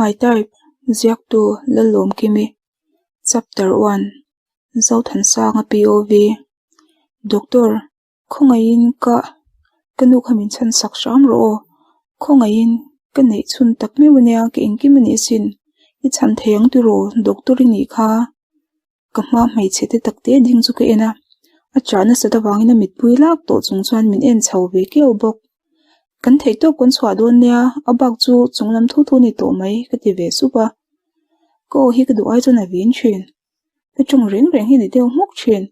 My type, Ziaktu Lalawmkimi, Chapter One, Zothansanga POV, Doctor, Khawngaihin ka ka nu kha min chhan sak hram rawh aw, khawngaihin ka neih chhun tak meuh ania ka engkim a nih asin, i chhan thei ang tiraw doctor i nih kha. Ka hma hmeichhe te tak te ding chu ka en a, a chah nasat avangin a mitpui lak tawh chung chuan min en chho ve kiau bawk. Kan theih tawp kan chhuah dawn nia, a bak chu chung lam thu thu ni tawh mai ka ti ve sup a. Ka aw hi ka duh ai chuan a vin thin. Ka tawng reng reng hi ni deuh hmawk thin.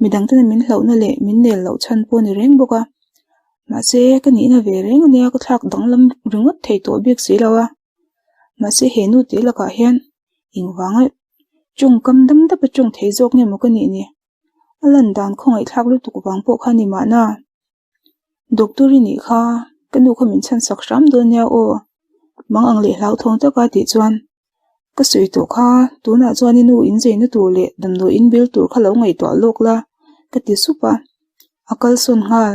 Midang tena min hlauhna leh min nel loh chhan pawh ni reng bawk a. Mahse ka nihna ve reng ania ka thlak danglam ringawt thei tawh bik si lo a. Mahse he nu te lakah hian engvanga tawngkam dam dap a tawng thei zawk nge maw ka nih ni? A lan dan khawngaihthlak lutuk vang pawh kha ni mahna. Doctor i nih kha ka nu kha min chhan sak hram dawn nia aw mang ang leh hlauthawng taka tih chuan ka sawi tawh kha tunah chuan i nu in zeina tur leh damdawi in bil tur kha lo ngaihtuah lawk la ka ti sup a a kalsawn nghal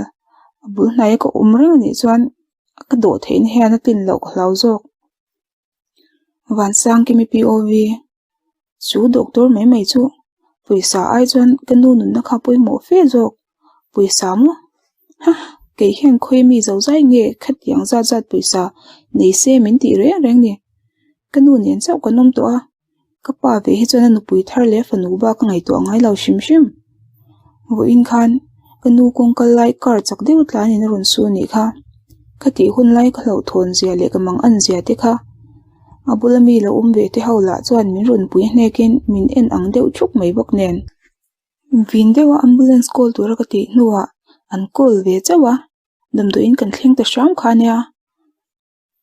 a bul hnaia ka awm reng anih chuan ka dawh theihna hian a tlin loh ka hlau zawk. Vansangkimi POV Chu doctor mai mai chu pawisa ai chuan ka nu nunna kha pawimawh fe zawk pawisa maw ha kei hian khawi mi zo zai nge khatiang zat zat pawisa nei se min tih reng reng ni ka nu nen chauh kan awm tawh a ka pa ve hi chuan a nupui thar leh a fanu bak a ngaihtuah ngai lo hrim hrim vawiin khan ka nu kawng kal lai car chak deuh tlanin a rawn su anih kha ka tih hun lai ka hlauhthawn zia leh ka mang an zia te kha a bula mi lo awm ve te ho lah chuan min rawn pui hnekin min en ang deuh thup mai bawk nen vin deuha ambulance call tura ka tih hnuah an call ve chauh a damdawiin kan thleng ta hram kha ania.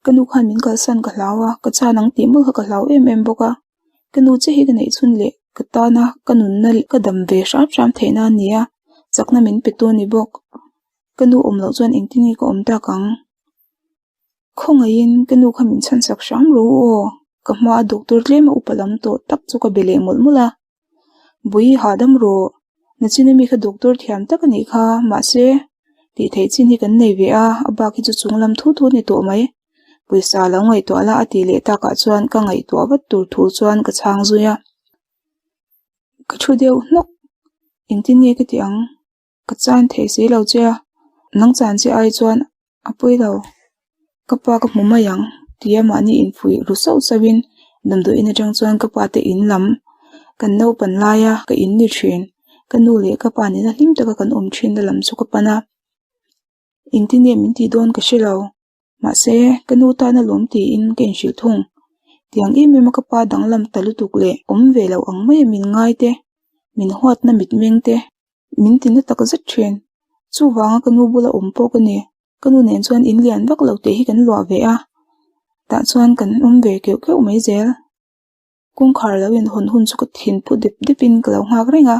Ka nu khan min kalsan ka hlau a, ka chan ang tih mawlh kha ka hlau em em bawk a. Ka nu che hi ka neih chhun leh ka tana ka nunna ka dam ve hram hram theih na a ni a, chakna min pe tu a ni bawk. Ka nu awm loh chuan engtin nge ka awm tak ang? Khawngaihin ka nu kha min chhansak hram rawh u aw, ka hma a doctor tlem a upa lam tawh tak chu ka be leh mawlh mawlh a. Bui hahdam rawh, nachin ami kha doctor thiam tak a nih kha, mahse tih theih chin hi kan nei ve a, a bak hi chu chung lam thu thu a ni tawh mai. Pawisa lo ngaihtuah la a tih leh takah chuan ka ngaihtuah vat tur thu chuan ka chhang zui a. Ka thu deuh hnawk, engtin nge ka ti ang? Ka chan thei si lo che a, nang chan che ai chuan a pawi lo. Ka pa ka hmu mai ang tia mahni infuih ru sauh sauhin damdawiin atang chuan ka pa te in lam kan naupan laia ka in ni thin. Ka nu leh ka pa nena hlim taka kan awm thinna lam chu ka pan a. Engtin nge min tih dawn ka hre lo. Mahse, ka nu tana lawm tiin ka inhrilh thung. Tiang em em a ka pa danglam ta lutuk leh awm ve lo ang maia min ngai te, min huatna mitmeng te, min ti na tak zet thin. Chuvanga ka nu bula awm pawh ka ni. Ka nu nen chuan in lian vak lo tih hi kan luah ve a, tah chuan kan awm ve keuh keuh mai zel. Kawngkhar lo inhawn hun chu ka thin phu dep depin ka lo nghak reng a,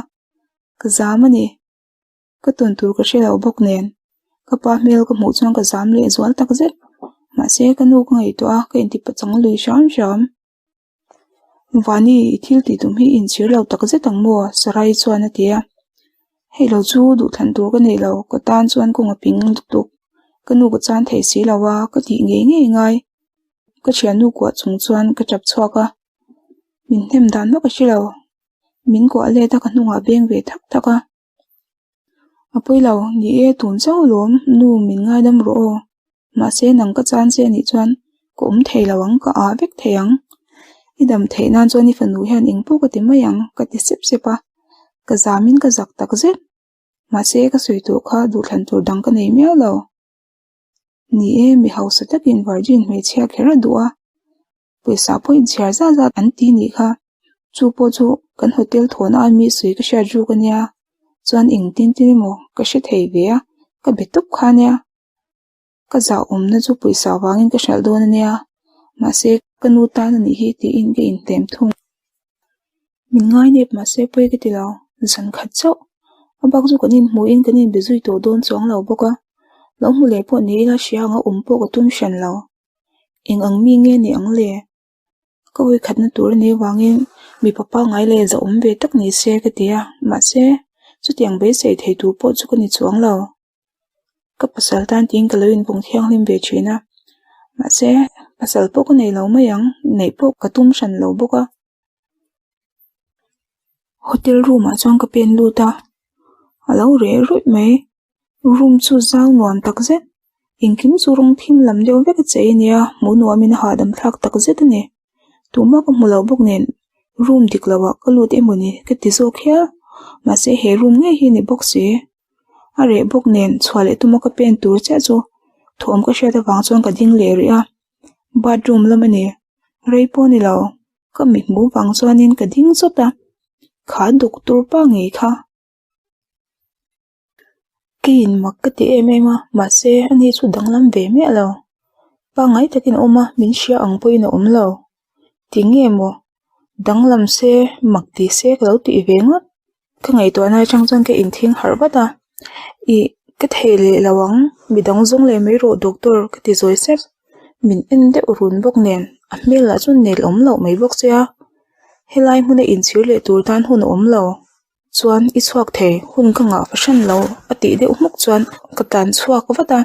ka zam a ni. Ka tawn tur ka hre lo bawk nen ka pa hmel ka hmuh chuan ka zam leh zual tak zet. Mahse ka nu ka ngaihtuah a, ka inti pachang lui hram hram. Vani i thil tih tum hi i inchhir lo tak zet ang maw? Sarai chuan a ti a. Hei lo chu duhthlan tur ka nei lo, ka tan chuan kawng a ping lutuk. Ka nu ka chan thei si lo a, ka tih ngei ngei ngai. Ka thiannu kuah chung chuan ka tap chhuak a, min hnem dan vak a hre lo. Min kuah let a ka hnungah beng ve thak thak a. A pawi lo, ni e tun chauh lawm, nu min ngaidam rawh aw. Mahse nang ka chan che anih chuan ka awm thei lo ang, ka ah vek thei ang. I dam theih nan chuan i fanu hian eng pawh ka ti mai ang, ka ti sep sep a. Ka zamin ka zak tak zet. Mahse ka sawi tawh kha duhthlan tur dang ka nei miau lo. Ni e, mi hausa takin virgin hmeichhia kher a duh a. Pawisa pawh inchhiar zat zat an ti nih kha. Chu pawh chu kan hotel thawhna a mi sawi ka hriat ruk ania. Chuan engtin tin emaw ka hre thei ve a, ka be tawp kha ania. Ka zah awmna chu pawisa vangin ka hralh dawn ania. Mahse ka nu tan a nih hi tiin ka inhtem thung. Min ngai nep mahse pawi ka ti lo, zan khat chauh. A bak chu kan inhmuhin kan inbe zui tawh dawn chuang lo bawk a. Lo hmu leh pawh ni ila hria anga awm pawh ka tum hran lo. Eng ang mi nge ni ang le? Ka hawi khatna tur a nih avangin mipa pangngai leh zahawm ve tak ni se ka ti a, mahse chutiang beisei thei tur pawh chu ka ni chuang lo. Ka pasal tan tiin ka lo invawng thianghlim ve thin a, Mahse, pasal pawh ka nei lo mai ang, neih pawh ka tum hran lo bawk a. Hotel room ah chuan ka pen lut a, a lo reh ruih mai. Room chu zau nuam tak zet, engkim chu rawng thim lam deuh vek a chei a nia, hmuh nuamin a hahdam thlak tak zet a ni. Tumah ka hmu lo bawk nen room dik loh ah ka lut emaw ni ka ti zawk hial, mahse he room ngei hi a ni bawk si. A reh bawk nen chhuah leh tuma ka pen tur chiah chu thawm ka hriat avang chuan ka ding leh rih a, bathroom lam a ni, rei pawh a ni lo, ka mithmuh vang chuanin ka ding chawt a, kha doctor pa ngei kha. Keiin mak ka ti em em a, mahse ani chu danglam ve miah lo. Pangngai takin a awm a, min hria ang pawhin a awm lo. Tinge maw? Danglam se, mak ti se ka lo tih ve ngawt. Ka ngaihtuahna atang chuan ka inthing harh vat a, Ih, ka thei leh lo ang, midang zawng leh mai rawh doctor ka ti zawi sep. Min en deuh run bawk nen, a hmel lah chu nel awm loh mai bawk che a. Helai hmuna inchhir leh tur tan hun a awm lo. Chuan i chhuak thei, hun ka ngah fahran lo a tih deuh hmuk chuan ka tlan chhuak vat a.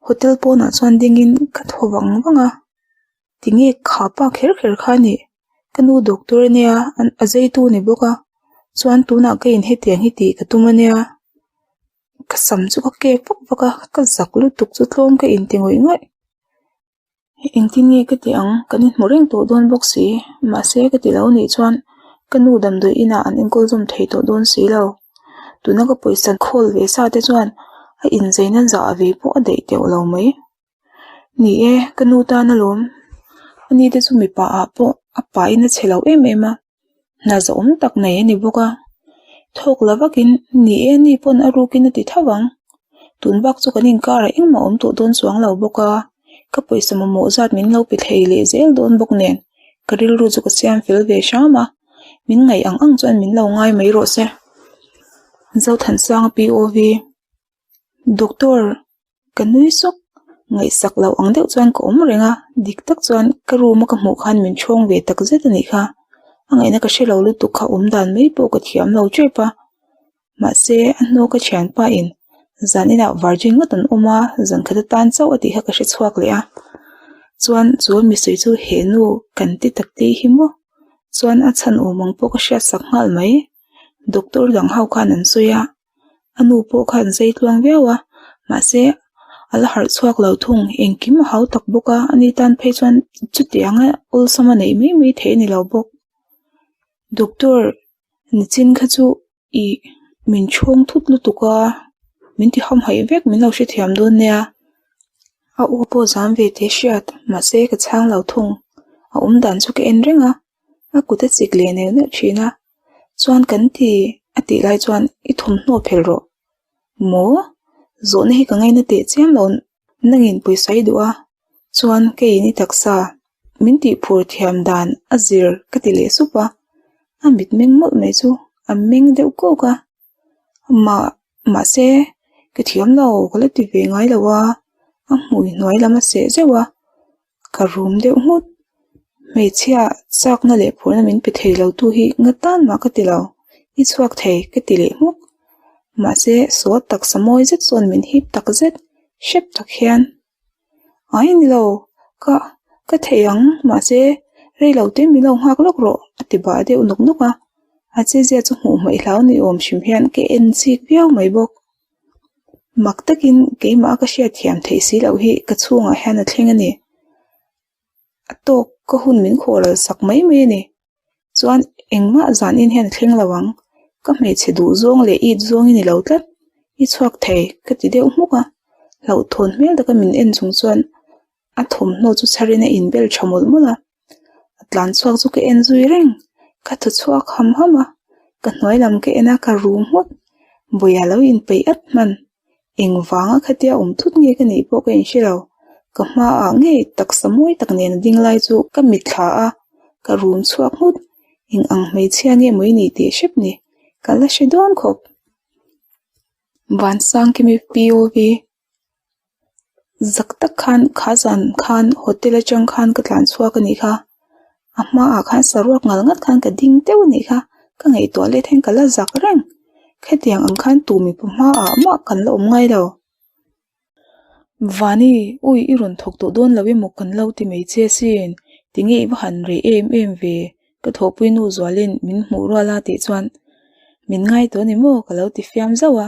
Hotel pawnah chuan dingin ka thaw vang vang a, tinge kha pa kher kher kha a nih? Ka nu doctor a nia, a zeitu a ni bawk a, chuan tunah ka in hetiang hi tih ka tum a nia. Ka sam chu ka kep vak vak a, ka zak lutuk chu tlawm ka inti ngawih ngawih. Engtin nge ka tih ang? Kan inhmu reng tawh dawn bawk si. Mahse ka ti lo nih chuan ka nu damdawi inah an enkawl zawm thei tawh dawn si lo. Tuna ka pawisa khawl ve sa te chuan a inzeina zah ve pawh a daih teuh lo mai. Ni e, ka nu tan alawm. Ani te chu mipa ah pawh a pahin a chhe lo em em a. Hna zahawm tak nei a ni bawk a, thawk la vakin ni e ni pawn a rukin a ti tho ang. Tun bak chu kan inkarah engmah awm tawh dawn chuang lo bawk a, ka pawisa mamawh zat min lo pe thei leh zel dawn bawk nen ka rilru chu ka siam fel ve hram a, min ngaih ang ang chuan min lo ngai mai rawh se. Zothansanga POV. Doctor Ka nui sawk, ngaihsak loh ang deuh chuan ka awm reng a, dik tak chuan ka room a ka hmuh khan min chhawng ve tak zet a nih kha. A ngaihna ka hre lo lutuk kha awm dan mai pawh ka thiam lo tep a. Mahse, a hnu ka thianpa in zan inah virgin ngawt an awm a, zan khat atan chauh a tih kha ka hre chhuak leh a. Chuan chu misuai chu he nu kan ti tak te hi maw? Chuan a chhan awm ang pawh ka hriat sak nghal mai. Doctor dang ho khan an sawi a. A nu pawh khan zai tluang viau a, mahse a la harh chhuak lo thung, engkim a hau tak bawk a, ani tan phei chuan chutianga awlsam a neih mai mai theih a ni lo bawk. Doctor nichin kha chu ih min chhawng thut lutuk a, min ti hamhaih vek min lo hrethiam dawn nia. A aw pawh zam ve teh hriat, mahse ka chhang lo thung, a awm dan chu ka en reng a, a kut a chik leh neuh neuh thin a. Chuan kan ti a tih lai chuan i thawmhnaw phelh rawh. Maw? Zawhna hi ka ngaina teh chiam lo nangin pawisa i duh a, chuan keiin i taksa min tih phur thiam dan a zir ka ti leh sup a, a mitmeng mawlh mai chu a meng deuh kawk a. Mah mahse ka thiam lo ka la ti ve ngai lo a, a hmui hnuai lam a seh zeuh a. Ka rum deuh nghut. Hmeichhia chakna leh phurna min pe thei lo tu hi nga tan mah ka ti lo. I chhuak thei ka ti leh hmuk. Mahse saw taksa mawi zet chuan min hip tak zet hrep tak hian. Ai ni lo, ka ka thei ang mahse rei lo te min lo nghak lawk rawh a ti bah deuh nawk nawk a. A chezia chu hmuh hmaih hlau ni awm hrim hian ka en chik viau mai bawk. Mak takin keimah ka hriat thiam theih si loh hi ka chhungah hian a thleng a ni. A tawk ka hun min khawhral sak mai mai a ni. Chuan engmah zan in hian a thleng lo ang. Ka hmeichhe duh zawng leh it zawng i ni lo tlat. I chhuak thei ka ti deuh hmuk a. Hlauhthawn hmel taka min en chung chuan a thawmhnaw chu chharin a inbel tha mawlh mawlh a. A tlan chhuak chu ka en zui reng, ka thaw chhuak ham ham a, ka hnuai lam ka en a ka rum nghut, Bawia lo inpeih at hman, engvanga khatia awm thut nge ka nih pawh ka inhre lo, ka hmaah ngei taksa mawi tak nen a ding lai chu ka mitthla a, ka rum chhuak nghut, eng ang hmeichhia nge maw i nih tih hrep ni, ka la hre dawn khawp. Vansangkimi POV. Zak tak khan kha zan khan hotel atang khan ka tlan chhuak a nih kha a hmaah khan saruak ngal ngat khan ka ding teuh a nih kha ka ngaihtuah let hian ka la zak reng khetiang ang khan tu mipa hmaah mah kan la awm ngai lo. Vani, ui i rawn thawk tawh dawn lo emaw kan lo ti mai che sin, tinge i va han reh em em ve, ka thawhpui nu Zualin min hmuh rual a tih chuan min ngai tawh ni maw ka lo ti fiam zauh a,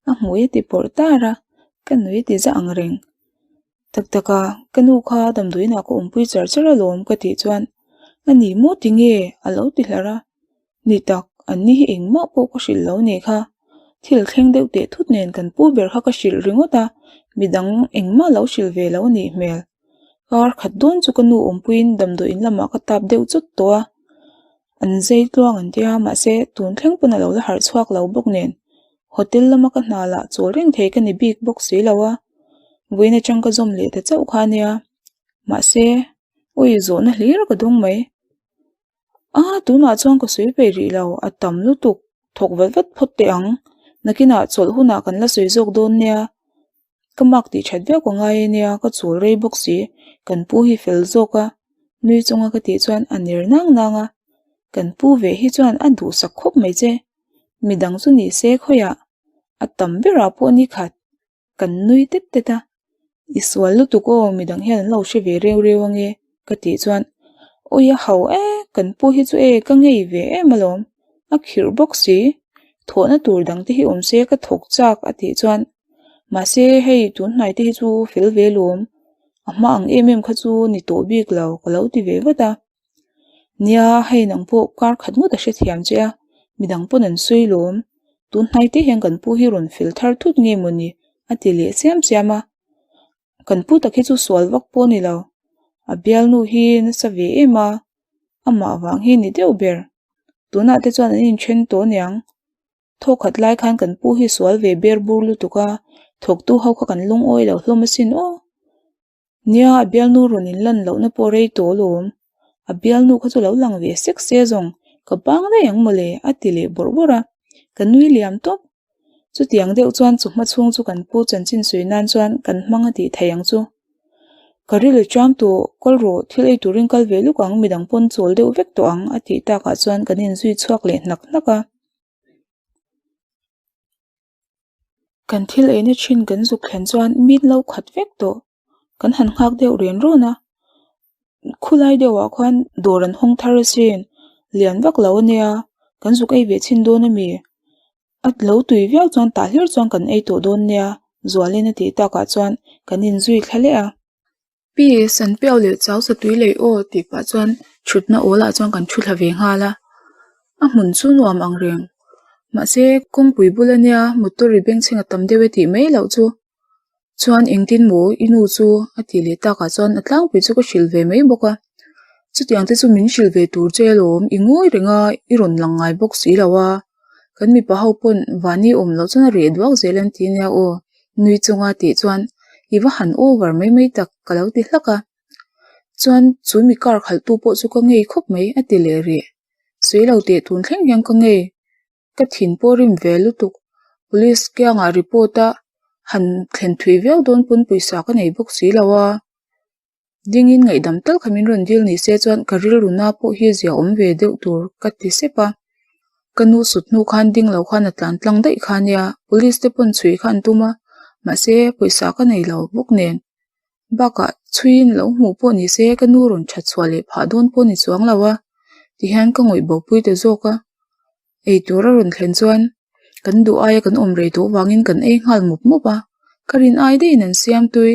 a hmui a ti pawrh tar a, ka nui ti zah ang reng. Tak tak a, ka nu kha damdawiinah ka awmpui char char alawm ka tih chuan a ni maw tinge a lo ti hlar a, Ni tak, an ni hi engmah pawh ka hrilh lo nih kha. Thil thleng deuh teh thut nen kan pu ber kha ka hrilh ringawt a, midang engmah lo hrilh ve lo anih hmel. Kar khat dawn chu ka nu awmpuiin damdawi in lamah ka tap deuh chawt tawh a. An zai tluang an tia, mahse tun thleng pawn a lo la harh chhuak lo bawk nen. Hotel lama ka hna lah chawl reng thei ka ni bik bawk si lo a. Vawiin atang ka zawm leh ta chauh kha ania. Mahse, awi zawhna hlir ka dawng mai. A, tunah chuan ka sawi peih rih lo, a tam lutuk, thawk vat vat phawt teh ang, nakinah chawlh hunah kan la sawi zawk dawn nia, ka mark tih that viau ka ngai ania, ka chawl rei bawk si, kan pu hi fel zawk a, nui chunga ka tih chuan a ner nang nang a, kan pu ve hi chuan a duhsak khawp mai che, midang chu ni se khawiah, a tam berah pawh ni khat. Kan nui tet tet a, I sual lutuk aw, midang hian an lo hre ve reu reu ange ka tih chuan Awi a hau e, kan pu hi chu e ka ngei ve em alawm, a khirh bawk si, thawhna tur dang te hi awm se ka thawk chak a tih chuan Mahse hei tun hnai te hi chu fel ve lawm, a hma ang em em kha chu ni tawh bik lo ka lo ti ve vat a. Nia, hei nang pawh kar khat ngawt a hrethiam che a, midang pawn an sawi lawm. Tun hnai te hian kan pu hi rawn fel thar thut nge mawni? a ti leh chiam chiam a. Kan pu tak hi chu sual vak pawh a ni lo. A bialnu hi nasa ve em a, amah vang hi ni deuh ber. Tunah te chuan an inthen tawh aniang. Thawkhat lai khan kan pu hi sual ve ber bur lutuk a, thawktu ho kha kan lungawi lo hlawm asin aw. Nia, a bialnu rawn inlan lohna pawh rei tawh alawm. A bialnu kha chu lo lang ve sek se zawng, ka bang daih ang mawle, a ti leh bawrh bawrh a. Ka nui liam tawp. Chutiang deuh chuan chawhma chhung chu kan pu chanchin sawi nan chuan kan hmang a tih theih ang chu. Ka ril a ṭam tawh, kal rawh, thil ei turin kal ve luk ang, midang pawn chawl deuh vek tawh ang, a tih takah chuan kan inzui chhuak leh hnak hnak a. Kan thil eina thin kan zuk thlen chuan min lo khat vek tawh. Kan han nghak deuh ren rawn a. Khulai deuhah khuan dawr an hawng thar asin. Lian vak lo ania. Kan zuk ei ve chhin dawn ami? A lo tui viau chuan tah hlir chuan kan ei tawh dawn nia. Zualin a tih takah chuan kan inzui thla leh a. Pi, san piau leh chau sa tui lei aw tih pah chuan thutna awl ah chuan kan thu thla ve nghal a, a hmun chu nuam ang reng. Mahse, kawngpui bul ania motor ri bengchheng a tam deuh e tih mai loh chu. Chuan engtin maw i nu chu a tih leh takah chuan a tlangpui chu ka hrilh ve mai bawk a. Chutiang te chu min hrilh ve tur che alawm, i ngawi reng a, i rawn lang ngai bawk si lo a. Kan mipa ho pawn vani awm loh chuan a reh duak zel an ti nia aw. Nui chunga tih chuan i va han over mai mai tak ka lo ti hlak a. Chuan chu mi car khalh tu pawh chu ka ngei khawp mai a ti leh rih. Sawi lo teh tun thleng hian ka ngei. Ka thin pawh rim ve lutuk. Police kiangah report a han thlen thui viau dawn pawn pawisa ka nei bawk si lo a. Dingin ngaihdam tal kha min rawn dil ni se chuan ka rilru na pawh hi zia awm ve deuh tur ka ti sep a. Ka nu sut hnu khan ding lo khan a tlan tlang daih kha nia, police te pawn chhui kha an tum a, mahse pawisa ka nei lo bawk nen. Bakah chhuiin lo hmuh pawh ni se ka nu rawn that chhuah leh phah dawn pawh ni chuang lo a, tihian ka ngawih bo pui ta zawk a. Ei tur a rawn thlen chuan kan duh aia kan awm rei tawh vangin kan ei nghal mup mup a, ka rin ai daihin an siam tui.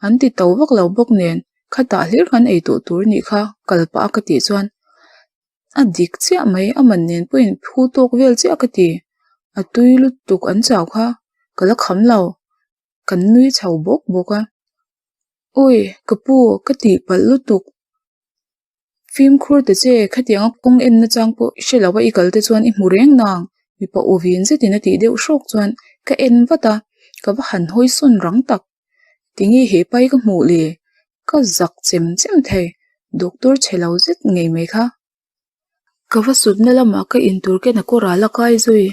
An ti to vak lo bawk nen khatah hlir khan ei tawh tur nih kha kal pah a ka tih chuan a dik chiah mai a man nen pawhin phu tawk vel chiah ka ti. A tui lutuk an chau kha ka la kham lo kan nui chho bawk bawk a. Awi ka pu ka tih palh lutuk. Fimkhur ta che, khatianga kawng en na chang pawh hre lo a i kal te chuan i hmu reng nang, mipa aw vin zetin a tih deuh hrawk chuan ka en vat a, ka va han hawi sawn rang tak. Tinge he pai ka hmuh le? Ka zak chem chem thei, doctor chhe lo zet ngei mai kha. Ka va sutna lamah ka intur ken a kawr ah la kai zui.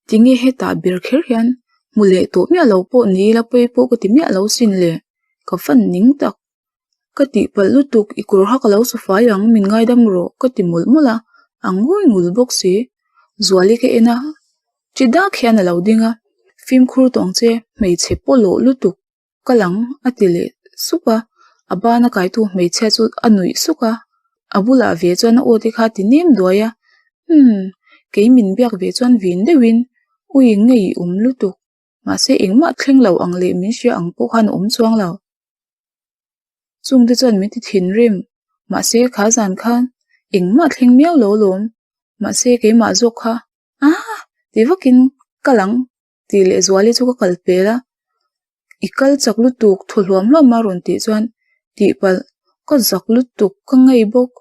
Tinge hetah ber kher hian hmu leh tawh miah lo pawh ni ila pawi pawh ka ti miah lo sin le, ka fan ning tak. Ka tihpalh lutuk, i kawr kha ka lo su fai ang, min ngaidam rawh, ka ti mawlh mawlh a, a ngawi ngul bawk si. Zuali ka en a, chi dak hian a lo ding a, fimkhur tawng che, hmeichhe pawlawh lutuk. Kal ang a ti leh sup a, a bana kaitu hmeichhia chu a nuih suk a, a bulah ve chuan a aw te kha a ti nem duai a, umm kei min biak ve chuan vin deuhin ui ngei awm lutuk mahse engmah thleng lo ang leh min hria ang pawh khan a awm chuang lo. Chungte chuan min ti thinrim mahse kha zan khan engmah thleng miau lo alawm mahse keimah zawk kha aaa ti vakin kal ang. Tih leh Zuali chu ka kal pel a, I kal chak lutuk thaw hluam hluam a rawn tih chuan tih palh ka zak lutuk ka ngei bawk,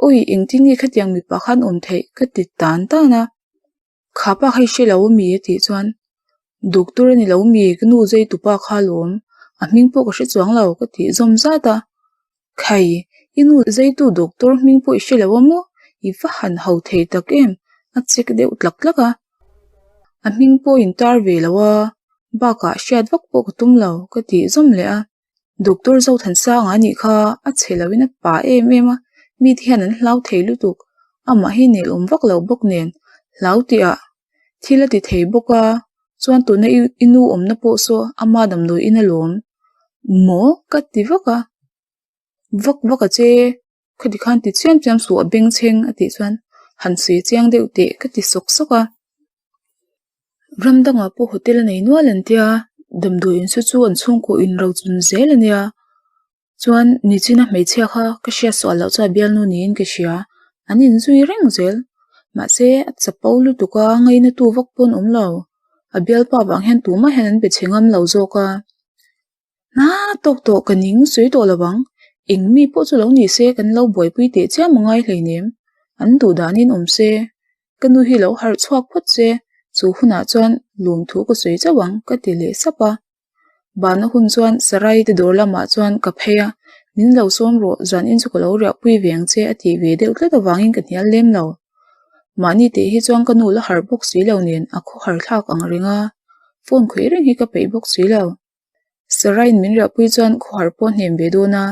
awi engtin nge khatiang mipa khan awm theih ka ti tan tan a, kha pa kha i hre lo ami a tih chuan doctor a ni lo mi ka nu zai tupa kha alawm a hming pawh ka hre chuang lo ka tih zawm zat a, khai i nu zaitu doctor hming pawh i hre lo a maw i va han ho thei tak em a check deuh tlak tlak a. A hming pawh in tar ve lo a, bakah hriat vak pawh ka tum lo ka tih zawm leh a. Doctor Zothansanga anih kha a chhe lo in a pa em em a, mite hian an hlau thei lutuk, amah hi nelawm vak lo bawk nen hlau tih ah thil a ti thei bawk a, chuan tuna i nu awmna pawh saw ama damdawi in alawm maw ka ti vak a, vak vak a che. Khati khan ti chiam chiam suh a bengchheng a tih chuan han sawi chiang deuh teh ka ti sawk sawk a. Ram dangah pawh hotel a nei nual an tia, damdawi in chu chu an chhungkaw in ro chun zel a nia. Chuan nichina hmeichhia kha ka hriat suah loh chuan a bialnu niin ka hria, an inzui reng zel. Mahse a chapo lutuk a, ngaina tu vak pawh an awm lo. A bialpa vang hian tumah hian an be chhe ngam lo zawk a. Hna tawk tawh ka ning sawi tawh lo ang, eng mi pawh chu lo ni se kan lo buaipui teh chiam a ngai hleinem, an duh danin awm se, ka nu hi lo harh chhuak phawt se, chu hunah chuan lawmthu ka sawi chauh ang ka ti leh sap a. Bana hun chuan Sarai te dawr lamah chuan ka phei a, min lo sawm rawh zanin chu ka lo riahpui ve ang che a tih ve deuh tlat avangin ka hnial lem lo. Mahni tih hi chuan ka nu la harh bawk si lo nen a khawhar thlak ang reng a, phone khawih reng hi ka peih bawk si lo. Saraiin min riahpui chuan khawhar pawh hnem ve dawn a,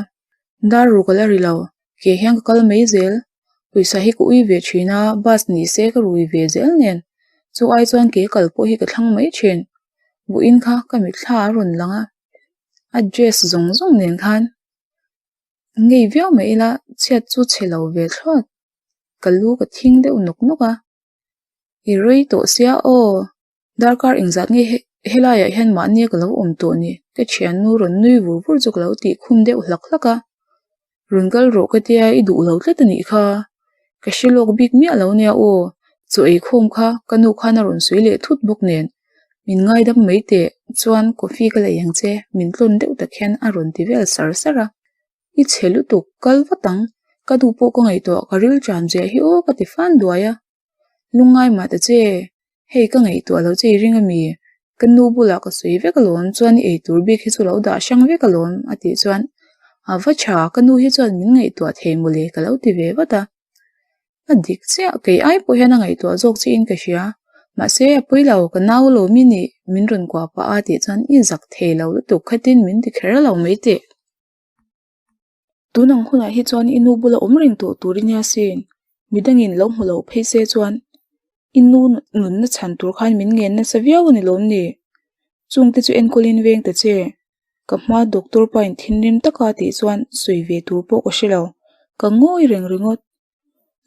dar ruk a la ri lo, ke hian ka kal mai zel, pawisa hi ka ui ve thin a, bus ni se ka rui ve zel nen, chu ai chuan ke kal pawh hi ka thlang mai thin, vawiin kha ka mitthla a rawn lang a, a dress zawng zawng nen khan ngei viau mai ila chhiat chu chhe lo ve thlawt, ka lu ka thing deuh nawk nawk a, i rei tawh sia aw. Darkar engzat nge helaiah hian mahni ka lo awm tawh ni? Ka thiannu rawn nui vur vur chu ka lo tih khum deuh hlak hlak a. Rawn kal rawh ka tia i duh lo tlat a nih kha. Ka hre lawk bik miah lo nia aw, chaw ei khawm kha ka nu khan a rawn sawi leh thut bawk nen. Min ngaidam mai teh chuan coffee ka lei ang che min tlawn deuh tak hian a rawn ti vel sar sar a. I chhe lutuk, kal vat ang, ka duh pawh ka ngaihtuah ka ril ṭan ziah hi aw ka ti fan duai a. Lungngai mah ta che, hei ka ngaihtuah lo che i ring ami? Ka nu bulah ka sawi vek alawm chuan i eitur bik hi chu lo dah hrang vek alawm a tih chuan a va tha ka nu hi chuan min ngaihtuah thei mawle ka lo ti ve vat a. A dik chiah kei ai pawh hian a ngaihtuah zawk chiin ka hria mahse a pawi lo ka nau lawm i nih min rawn kuah pah a tih chuan i zak thei lo lutuk khatin min ti kher lo mai teh. Tun ang hunah hi chuan i nu bula awm reng tawh tur i nia sin. Midangin lo hmu lo phei se chuan i nu nunna chhan tur khan min ngen nasa viau a ni lawm ni? Chungte chu enkawlin veng ta che. Ka hma doctor pa in thinrim taka tih chuan sawi ve tur pawh ka hre lo. Ka ngawi reng ringawt.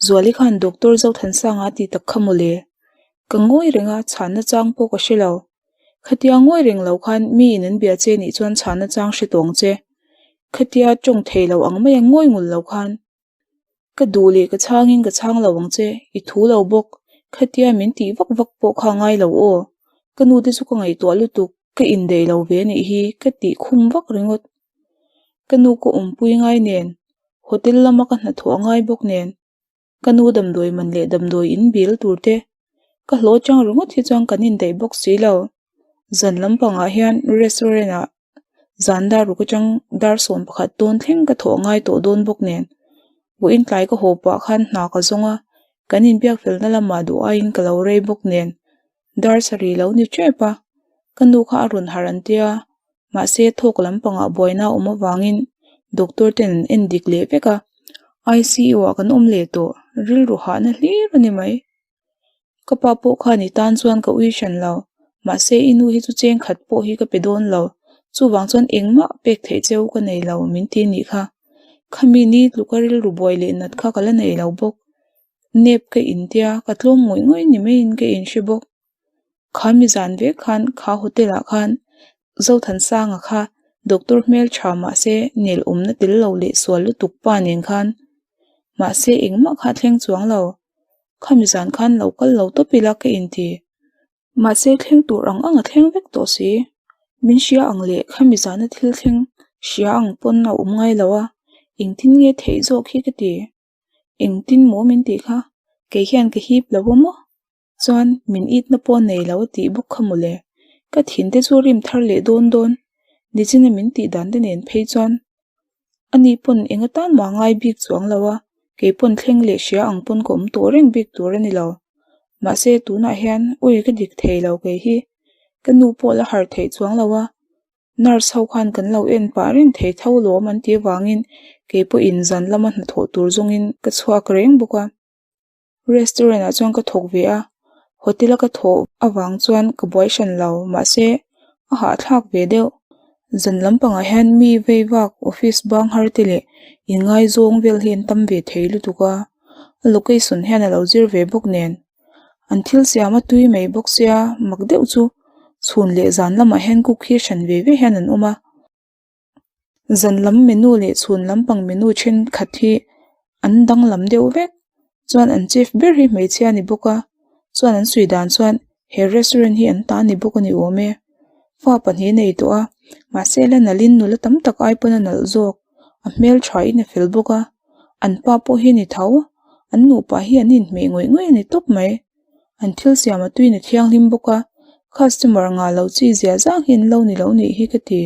Zuali khan Doctor Zothansanga a ti tak kha mawle. Ka ngawi reng a, chhanna chang pawh ka hre lo. Khatia ngawi reng lo khan mi in an bia che nih chuan chhanna chang hre tawng che. Khatia tawng thei lo ang mai a ngawi ngul lo khan. Ka duh leh ka chhangin ka chhang lo ang che, i thu lo bawk. Khatia min tih vak vak pawh kha ngai lo aw. Ka nu te chu ka ngaihtuah lutuk, ka indaih lo ve anih hi ka tih khum vak ringawt. Ka nu ka awmpui ngai nen Hotel lama ka hnathawh a ngai bawk nen ka nu damdawi man leh damdawi in bil tur te ka hlawh chang ringawt hi chuan kan indaih bawk si lo. Zan lampangah hian restaurant ah zan dar ruk atang dar 11 dawn thleng ka thawh a ngai tawh dawn bawk nen vawiin tlai ka haw pah khan hna ka zawng a, kan inbiak felna lamah duh aiin ka lo rei bawk nen dar sarih lo ni tep a, ka nu kha a rawn harh an tia. Mahse thawk lampangah buaina a awm avangin doctor ten an en dik leh vek a, ICU ah kan awm leh tawh, rilru hahna hlir a ni mai. Ka pa pawh khan i tan chuan ka ui hran lo, mahse i nu hi chu cheng khat pawh hi ka pe dawn lo, Chuvang chuan engmah pek theih cheu ka nei lo min ti nih kha. Khami ni tluka rilru buai leh nat kha ka la nei lo bawk. Nep ka intia ka tlawm ngawih ngawih ni maiin ka inhre bawk. Kha mi zan vek khan kha hotel ah khan Zothansanga kha doctor hmel tha mahse nel awmna tel lo leh sual lutuk pa nen khan mahse engmah kha a thleng chuang lo. Khami zan khan lo kal lo tawp ila ka inti. Mahse thleng tur ang ang a thleng vek tawh si. Min hria ang leh khami zana thil thleng hria ang pawn a awm ngai lo a, engtin nge theih zawk hi ka ti. Engtin maw min tih kha? Kei hian ka hip lo a maw? Chuan min itna pawh nei lo a tih bawk kha mawle. Ka thin te chu rim thar leh dawn dawn. Nichina min tih dan te nen phei chuan ani pawn eng atan mah ngai bik chuang lo a, kei pawn thleng leh hria ang pawn ka awm tawh reng bik tur a ni lo. Mahse tunah hian ui ka dik thei lo kei hi. Ka nu pawh la harh theih chuang lo a. Nurse ho khan kan lo en pah reng thei tho lawm an tih avangin kei pawhin zan lama hnathawh tur zawngin ka chhuak reng bawk a. Restaurant ah chuan ka thawk ve a, hotel a ka thawh avang chuan ka buai hran lo mahse a hahthlak ve deuh. Zan lampangah hian mi vei vak office bang har te leh inngaizawng vel hi an tam ve thei lutuk a, a location hian a lo zir ve bawk nen. An thil siam a tui mai bawk sia mak deuh chu chhun leh zan lamah hian cook hi hran ve ve hian an awm a. Zan lam menu leh chhun lampang menu thenkhat hi an danglam deuh vek chuan an chef ber hi hmeichhia a ni bawk a chuan an sawi dan chuan he restaurant hi an ta a ni bawk a ni awm e fa pahnih a nei tawh a mahse la nalh in nula tam tak ai pawn a nalh zawk a hmeltha in a fel bawk a an pa pawh hi a ni tho an nupa hi an inhmeh ngawih ngawih a ni tawp mai an thil siam a tuiin a thianghlim bawk a customer ngah loh chi zia zang hi an lo ni lo nih hi ka ti.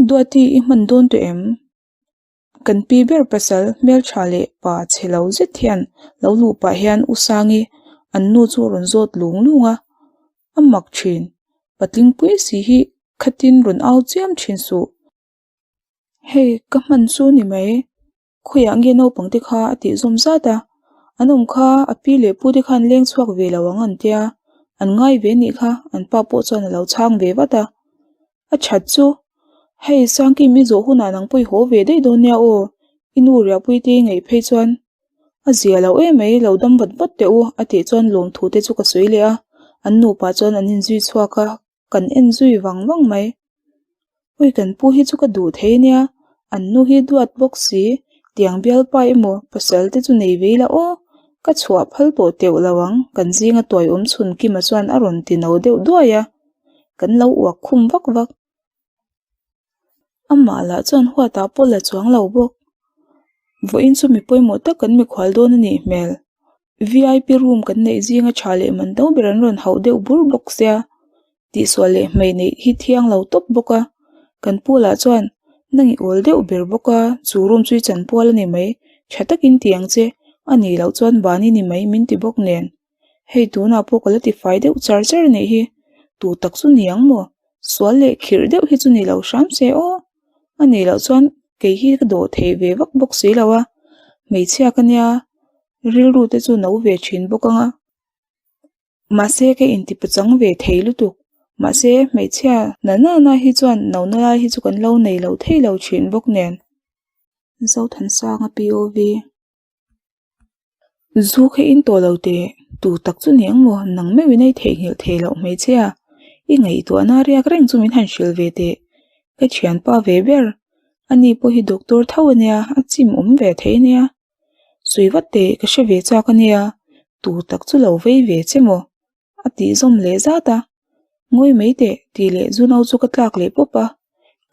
Duati i hman dawn tawh em? Kan pi ber pasal hmeltha leh pa chhe lo zet hian lo luh pah hian U Sangi an nu chu a rawn zawt lung lung a, a mak thin. Patlingpui si hi khatin rawn au chiam thin suh. Hei ka hman chu ni mai. Khawiah nge naupang te kha a tih zawm zat a, an awm kha a pi leh pu te khan leng chhuak ve lo ang an tia, an ngai ve nih kha an pa pawh chuan a lo chhang ve vat a. A that chu, hei Sangkim i zawh hunah nang pawh i haw ve daih dawn nia aw, i nu Riahpui te i ngaih phei chuan a zia lo em mai lo dam vat vat teh u a tih chuan lawmthu te chu ka sawi leh a, an nupa chuan an inzui chhuak a. Kan en zui vang vang mai. Ui kan pu hi chu ka duh thei nia, an nu hi duat bawk si, tiang bialpa emaw pasal te chu nei ve ila aw, ka chhuah phal tawh teuh lo ang kan zinga tuai awm chhun Kima chuan a rawn ti no deuh duai a, kan lo uak khum vak vak. Amah lah chuan huatah pawh la chuang lo bawk. Vawiin chu mi pawimawh tak kan mikhual dawn a nih hmel. Vip room kan neih zinga tha leh man do ber an rawn hauh deuh bur bawk sia. Tihsual leh hmei neih hi thiang lo tawp bawk a. Kan pu lah chuan nang i awl deuh ber bawk a, chu room chu i chanpual a ni mai. Tha takin ti ang che, a nih loh chuan ban i ni mai min ti bawk nen. Hei tunah pawh ka la tifai deuh char char a nih hi. Tu tak chu ni ang maw? Sual leh khirh deuh hi chu ni lo hram se aw. A nih loh chuan kei hi ka dawh thei ve vak bawk si lo a. Hmeichhia ka nia, rilru te chu no ve thin bawk ang a. Mahse ka intipachang ve thei lutuk. Mahse hmeichhia na na na hi chuan no na lai hi chu kan lo nei lo thei lo thin bawk nen. Zothansanga POV. Zu kha in tawh lo teh, tu tak chu ni ang maw? Nang meuhin a i theihnghilh thei loh hmeichhia, i ngaihtuahna riak reng chu min han hrilh ve teh. Ka thianpa ve ber, ani pawh hi doctor tho a nia, a chim awm ve thei a nia. Sawi vat teh, ka hre ve chak a nia, tu tak chu lo vei ve che maw? A tih zawm leh zat a, Ngawi mai teh tih leh zu no chu ka tlak leh pawp a,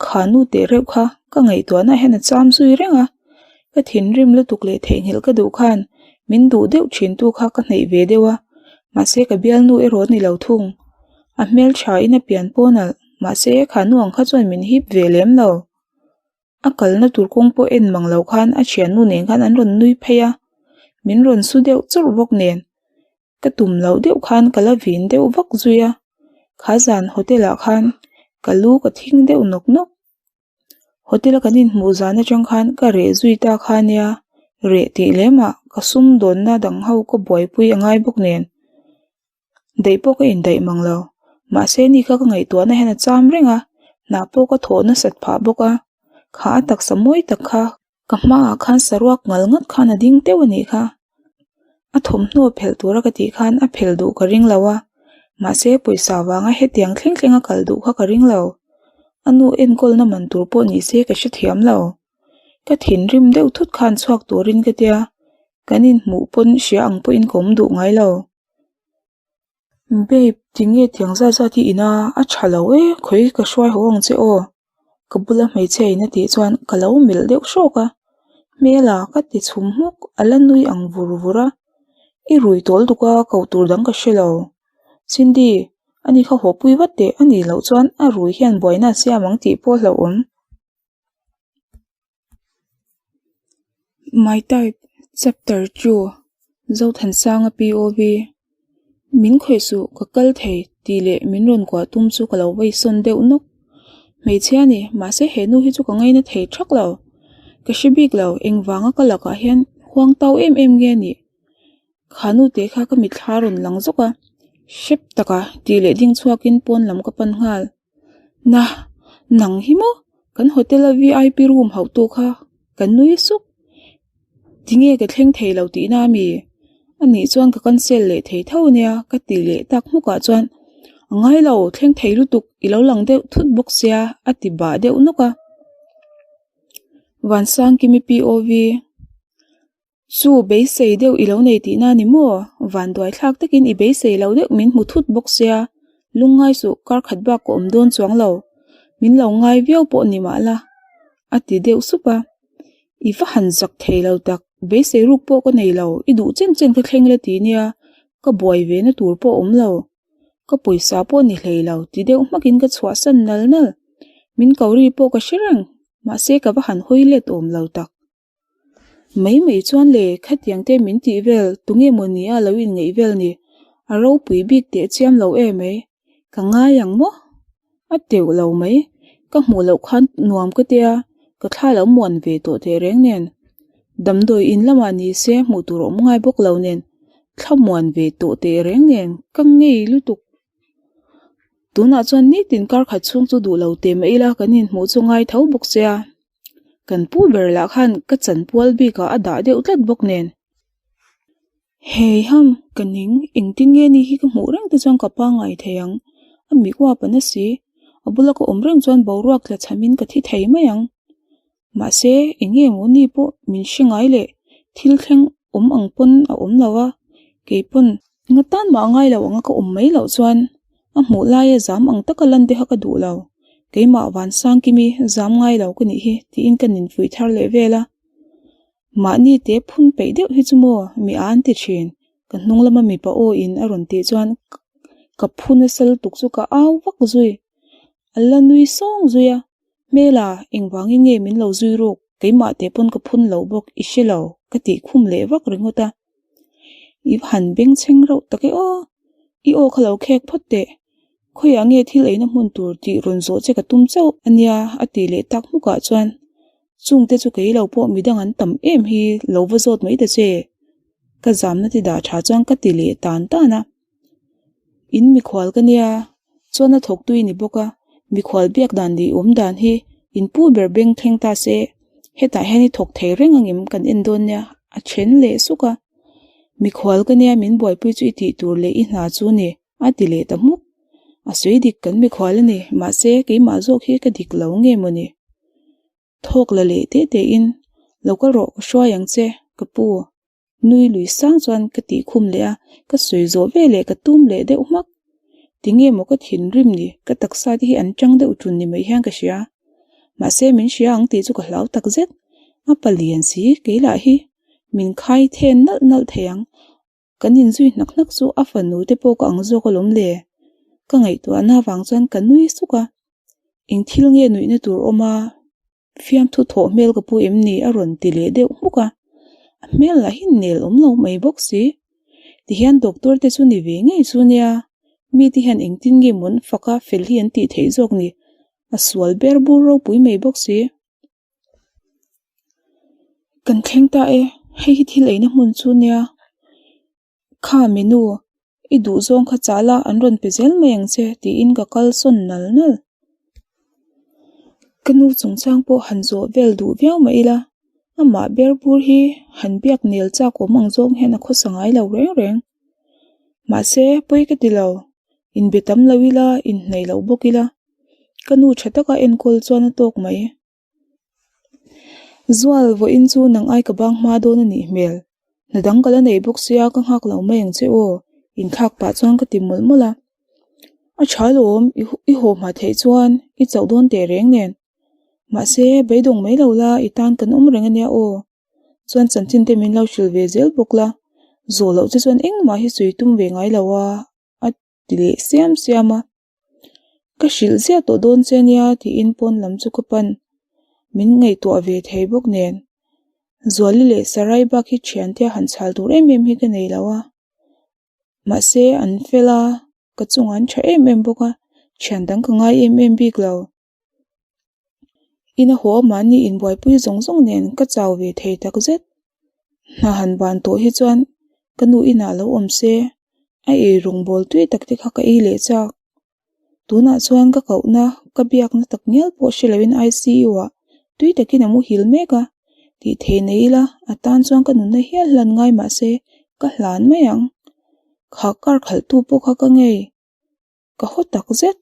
kha nu teh reuh kha ka ngaihtuahna hian a cham zui reng a, ka thinrim lutuk leh theihnghilh ka duh khan min duh deuh thin tu kha ka hnaih ve deuh a, mahse ka bialnu erawh a ni lo thung. A hmeltha in a pian pawn alh, mahse kha nu ang kha chuan min hip ve lem lo. A kalna tur kawng pawh en mang lo khan a thiannu nen khan an rawn nui phei a, min rawn su deuh chawrh bawk nen. Ka tum loh deuh khan ka la vin deuh vak zui a, kha zan hotel ah khan ka lu ka thing deuh nawk nawk. Hotel a kan inhmuh zan atang khan ka reh zui ta kha nia, reh tih lem ah ka sum dawnna dang ho ka buaipui a ngai bawk nen. Daih pawh ka indaih mang lo, mahse ni kha ka ngaihtuahna hian a cham reng a, Hna pawh ka thawh nasat phah bawk a, kha a taksa mawi tak kha ka hmaah khan saruak ngal ngat khan a ding teuh a nih kha. A thawmhnaw phelh tura ka tih khan a phelh duh ka ring lo a, mahse pawisa vanga hetiang thleng thleng a kal duh kha ka ring lo. A nu enkawlna man tur pawh ni se ka hrethiam lo. Ka thinrim deuh thut khan chhuak turin ka tia, kan inhmuh pawn hria ang pawhin ka awm duh ngai lo. Babe, tinge tiang zat zat hi ina a tha lo e, khawi ka hruai haw ang che aw. Ka bula hmeichhia in a tih chuan ka lo melh deuh hrawk a, hmela ka ti chhum hmuk, a la nui ang vur vur a, i rui tawl duk a, koh tur dang ka hre lo. Cindy, ani kha haw pui vat teh, a nih loh chuan a rui hian buaina a siam ang tih pawh hlauhawm. My type, Chapter 2, Zothansanga POV, Min khawih suh, ka kal thei tih leh min rawn kuah tum chu ka lo veisawn deuh nawk. Hmeichhia a ni, mahse he nu hi chu ka ngaina thei thak lo. Ka hre bik lo, engvanga ka lakah hian huang tau em em nge a nih? Kha nu te kha ka mitthla rawn lang zawk a, hrep taka tih leh ding chhuakin pawn lam ka pan nghal. Na, nang hi maw? Kan hotel a vip room hauh tu kha ka nui suk. Tinge ka thleng thei lo tihna a mi? A nih chuan ka cancel leh thei tho ania ka ti leh tak hmukah chuan a ngai lo, thleng thei lutuk i lo lang deuh thut bawk sia a ti bah deuh nawk a. Vansangkimi POV. Chu beisei deuh i lo nei tihna a ni maw? Vanduai thlak takin i beisei lo deuh min hmu thut bawk sia, lungngai suh kar khat bak ka awm dawn chuang lo, min lo ngai viau pawh ni mah la, a ti deuh sup a. I va han zak thei lo tak, beisei ruk pawh ka nei lo, i duh chen chen ka thleng la ti nia, ka buai ve na tur pawh a awm lo, ka pawisa pawh ni hlei lo ti deuh hmakin ka chhuahsan nal nal, min ko ri pawh ka hre reng, mahse ka va han hawi let awm lo tak. Mai mai chuan le, khatiang te min tih vel, tunge maw ni a lo inngeih vel ni? A ropui bik teh chiam lo e mai. Ka ngai ang maw? A teuh lo mai. Ka hmuh loh khan nuam ka tia, ka thla lo muan ve tawh teh reng nen. Damdawi in lamah ni se hmuh tur awm ngai bawk lo nen, thla muan ve tawh teh reng nen, ka ngei lutuk. Tunah chuan nitin kar khat chhung chu duh lo teh mai ila kan inhmuh chu ngai tho bawk sia. Kan pu ber lah khan ka chanpual bikah a dah deuh tlat bawk nen. Hei ham, ka ning, engtin nge ni hi ka hmuh reng te chuan ka pangngai thei ang, a mi uap a na si. A bula ka awm reng chuan boruak tla chhamin ka thi thei mai ang. Mahse, eng nge maw ni pawh min hre ngai leh thil thleng awm ang pawn a awm lo a, kei pawn nga tan mah a ngai lo anga ka awm mai loh chuan a hmuh laia zam ang taka lan te kha ka duh lo, keimah Vansangkimi zam ngai lo ka nih hi tiin ka ninfuih thar leh vel a. Mahni te phun peih deuh hi chu maw mi a an ti thin, ka hnung lama mipa aw in a rawn tih chuan ka phu nasa lutuk chu ka au vak zui, a la nui sawng zui a. Hmela, engvangin nge min lo zui ruk, keimah teh pawn ka phun lo bawk, i hre lo, ka tih khum leh vak ringawt a. I va han beng chheng reuh tak e aw, i aw kha lo khek phawt teh, khawiah nge thil eina hmun tur tih rawn zawh che ka tum chauh a nia a tih leh tak hmukah chuan chungte chu kei lo pawh midang an tam em hi lo va zawt mai ta che, ka zamna ti dah tha chuan ka ti leh tan tan a. In mikhual ka nia, chuan a thawk tui ni bawk a, mikhual biak dan leh awm dan hi in pu ber beng thleng ta se, hetah hian i thawk thei reng angem kan en dawn nia, a then leh suk a. Mikhual ka nia min buaipui chu i tih tur leh i hna chu ni, a ti leh ta hmuk. A sawi dik kan mikhual a ni, mahse keimah zawk hi ka dik lo nge maw ni? Thawk la leh teh teh in, lo kal rawh ka hruai ang che, ka pu. Nui lui sang chuan ka tih khum leh a, ka sawi zawh ve leh ka tum leh deuh hmak. Tinge maw ka thinrim ni, ka taksa te hi an tang deuh tun ni mai hian ka hria. Mahse min hria ang tih chu ka hlau tak zet. A palian si, kei lah hi min khai then nalh nalh thei ang. Kan inzui hnak hnak chu a fanu te pawh ka ang zawk alawm le. Ka ngaihtuahna avang chuan ka nui suk a. Eng thil nge nuihna tur awm a? Fiamthu thawh hmel ka pu em ni? a rawn ti leh deuh hmuk a. A hmel lah hi nel awm lo mai bawk si. Tihian doctor te chu ni ve ngei chu nia. Mite hian engtin nge mawn faka fel hi an tih theih zawk ni? A sual ber bur ropui mai bawk si. Kan thleng ta e, hei hi thil eina hmun chu nia. Kha menu, i duh zawng kha chah la an rawn pe zel mai ang che tiin ka kal sawn nal nal. Ka nu chungchang pawh han zawh vel duh viau mah ila, amah ber bur hi han biak nel chak awm ang zawng hian a khawsa ngai lo reng reng. Mahse, pawi ka ti lo, inbe tam lo ila, inhnaih loh bawk ila, ka nu tha taka enkawl chuan a tawk mai. Zual, vawiin chu nang ai ka bang hma dawn a nih hmel. Hna dang ka la nei bawk sia ka nghak lo mai ang che aw, inthlak pah chuan ka ti mawlh mawlh a. A tha lawm, i haw hma theih chuan i chauh dawn teh reng nen. Mahse, beidawng mai lo la, i tan kan awm reng a nia aw. Chuan chanchin te min lo hrilh ve zel bawk la, zawh loh che chuan engmah hi sawi tum ve ngai lo a, a ti leh siam siam a. Ka hrilh ziah tawh dawn che nia tiin pawn lam chu ka pan. Min ngaihtuah ve thei bawk nen. Zuali leh Sarai bak hi thiante a han chhal tur em em hi ka nei lo a. Mahse an fel a, ka chungah an tha em em bawk a, thian dang ka ngai em em bik lo. Ina haw mahni inbuaipui zawng zawng nen ka chau ve thei tak zet. Hna han ban tawh hi chuan ka nu inah lo awm se, a ei rawngbawl tui tak te kha ka ei leh chak. Tunah chuan ka kohna, ka biakna tak ngial pawh hre loin ICU ah tui takin a muhil mek a, tih thei nei ila a tan chuan ka nunna hial hlan ngai mah se ka hlan mai ang. Kha kar khalhtu pawh kha ka ngei. Ka haw tak zet,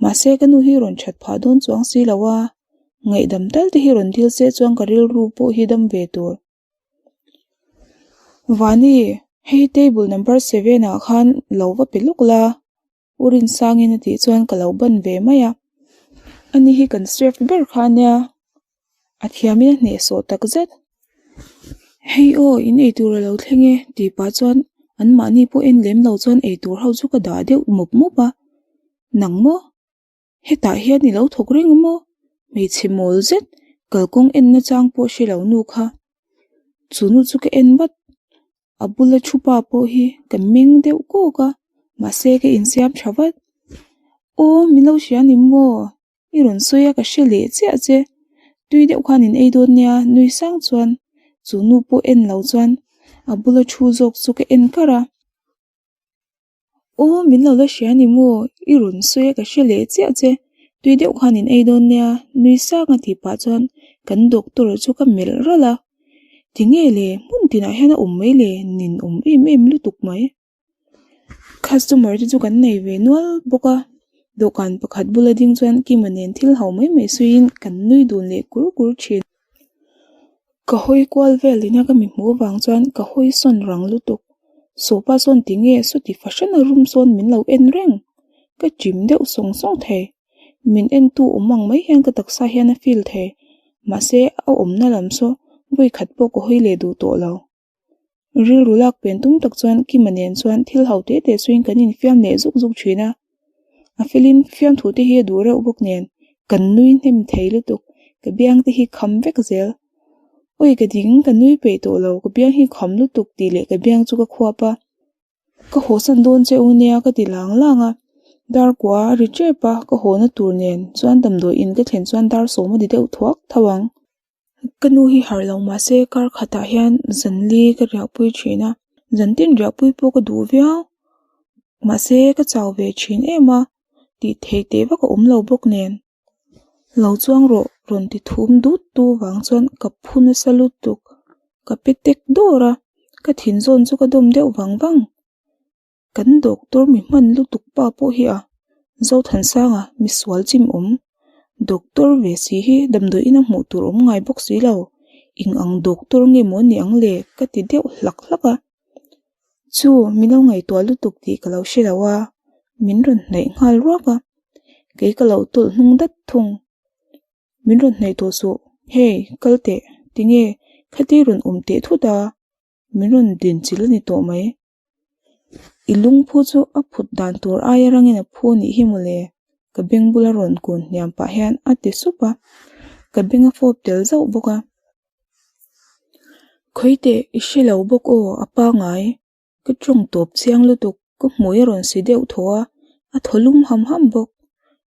mahse ka nu hi rawn that phah dawn chuang si lo a, ngaihdam tal te hi rawn dil se chuan ka rilru pawh hi dam ve tur. Vani, hei table number seven ah khan lo va pe lawk la, U Rinsangin a tih chuan ka lo ban ve mai a, ani hi kan chef ber kha ania. A thiamin a hnehsawh tak zet. Hei aw, in eitur a lo thleng e tih pah chuan anmahni pawh en lem lo chuan eitur ho chu ka dah deuh mawp mawp a. Nang maw? Hetah hian i lo thawk reng a maw? Hmeichhe mawl zet kalkawng en nachang pawh hre lo nu kha. Chu nu chu ka en vat. A bula thu pa pawh hi ka meng deuh kawk a, mahse ka insiam tha vat. Aw, min lo hria ni maw? I rawn sawi a ka hre leh chiah che. Tui deuh khan in ei dawn nia nui sang chuan chu nu pawh en lo chuan a bula thu zawk chu ka en kar a. Aw min lo la hria ni maw? I rawn sawi a ka hre leh chiah che. Tui deuh khan in ei dawn nia nui sang a tih pah chuan kan doctor chu ka melh ralh a. Tinge le hmun tinah hian a awm mai le nin awm em em lutuk mai. Customer te chu kan nei ve nual bawk a, dawhkan pakhat bula ding chuan Kima nen thil ho mai mai suiin kan nui dun leh kur kur thin. Ka hawi kual vel ina ka mi hmuh avang chuan ka hawi sawn rang lutuk. Sawpa sawn tinge sawti fahran a room sawn min lo en reng. Ka chim deuh sawng sawng thei. Min en tu awm ang mai hian ka taksa hian a feel thei. Mahse a awmna lam saw vawi khat pawh ka hawi leh duh tawh lo. Rilru lak pen tum tak chuan Kima nen chuan thil ho teh teh suiin kan infiam leh zuk zuk thin a. A felin fiamthu te hi a duh reuh bawk nen kan nui hnem thei lutuk, ka biang te hi kham vek zel. Awi ka ding, ka nui peih tawh lo, ka biang hi kham lutuk tih leh ka biang chu ka khuap a. Ka hawsan dawn che u nia ka ti lang lang a, dar kua a ri tep a, ka hawna tur nen chuan damdawi in ka thlen chuan dar sawm a ti deuh thuak tho ang. Ka nu hi harh lo mahse kar khatah hian zan li ka riahpui thin a, zan tin riahpui pawh ka duh viau mahse ka chau ve thin em a tih theih teh vak a awm lo bawk nen. Lo chuang rawh rawn ti thum dut tu vang chuan ka phu nasa lutuk ka pe tek dawr a, ka thin zawn chu ka dawm deuh vang vang. Kan doctor mi hman lutuk pa pawh hi a Zothansanga misual chim awm. Doctor ve si hi damdawiin a hmuh tur awm ngai bawk si lo. Eng ang doctor nge maw ni ang le ka ti deuh hlak hlak a. Chu min lo ngaihtuah lutuk tih ka lo hre lo a, min rawn hnaih nghal ruak a. Kei ka lo tawlh hnung dat thung. Min rawn hnaih tawh suh, hey kal teh, tinge khati rawn awm teh thut a, min rawn din chilh a ni tawh mai. I lungphu chu a phut dan tur aia rangin a phu nih hi mawle, ka beng bula rawn kun hniam pah hian a ti sup a, ka beng a fawp tel zauh bawk a. Khawi teh, i hre lo bawk aw, a pangai. Ka tawng tawp chiang lutuk, ka hmui a rawn si deuh thaw a, a thaw lum ham ham bawk.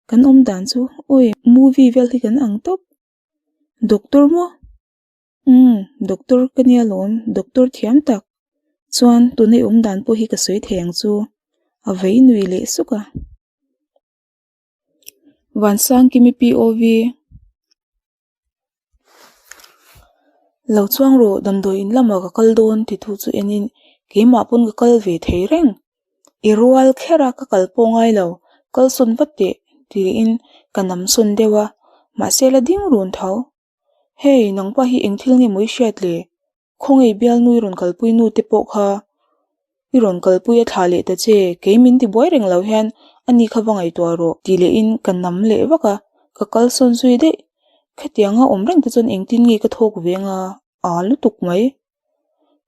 Kan awm dan chu, awi, movie vel hi kan ang tawp. Doctor maw? Umm, doctor ka nia lawm, doctor thiam tak. Chuan tuna i awm dan pawh hi ka sawi thei ang chu, a vei nui leh suk a. Vansangkimi POV. Lo chuang rawh, damdawi in lamah ka kal dawn ti tu chu enin keimah pawn ka kal ve thei reng. I rual kher a ka kal pawh ngai lo, kal sawn vat teh tiin ka nam sawn deuh a, mahse la ding run tho. Hei, nangpa hi eng thil nge maw i hriat le? Khawngaih bialnu i rawn kalpui nu te pawh kha i rawn kalpui a thlah leh ta che, kei min ti buai reng lo hian ani kha va ngaihtuah rawh tih lehin ka nam leh vak a, ka kal sawn zui daih. Khatianga awm reng te chuan engtin nge ka thawk ve anga a lutuk mai.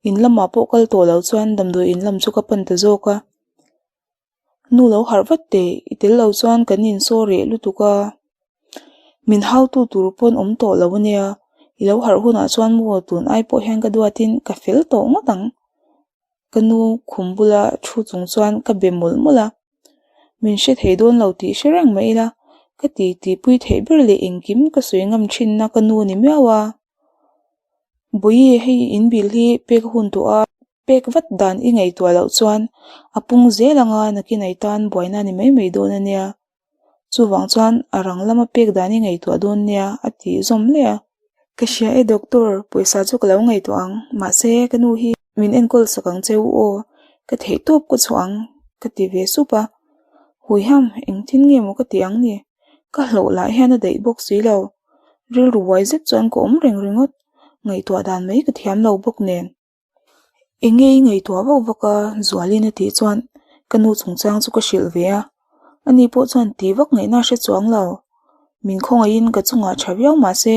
In lamah pawh kal tawh lo chuan damdawi in lam chu ka pan ta zawk a. Nu lo harh vat teh, i tel lo chuan kan insaw reh lutuk a, min hautu tur pawn awm tawh lo ania, i lo harh hunah chuan maw tun ai pawh hian ka duatin ka fel tawh ngawt ang. Ka nu khum bula thu chung chuan ka be mawlh mawlh a, min hre thei dawn lo tih hre reng mai ila, ka ti tihpui theih ber leh engkim ka sawi ngam thinna ka nu ni miau a. Bawihi hei in bil hi pek a hun tawh a. Pek vat dan i ngaihtuah loh chuan a pung zel anga nakin ai tan buaina ni mai mai dawn a nia. Chuvang chuan a rang lama pek dan i ngaihtuah dawn nia a ti zawm hle a. Ka hria e doctor, pawisa chu ka lo ngaihtuah ang, mahse ka nu hi min enkawl sak ang che u aw, ka theih tawp ka chhuah ang ka ti ve sup a. Huiham, engtin nge maw ka ti ang ni? Ka hlauh lah hian a daih bawk si lo. Rilru buai zet chuan ka awm reng ringawt, ngaihtuah dan mai ka thiam lo bawk nen. Eng nge i ngaihtuah vak vak a? Zualin a tih chuan ka nu chungchang chu ka hrilh ve a, ani pawh chuan tih vak ngaihna a hre chuang lo. Min khawngaihin ka chungah tha viau mah se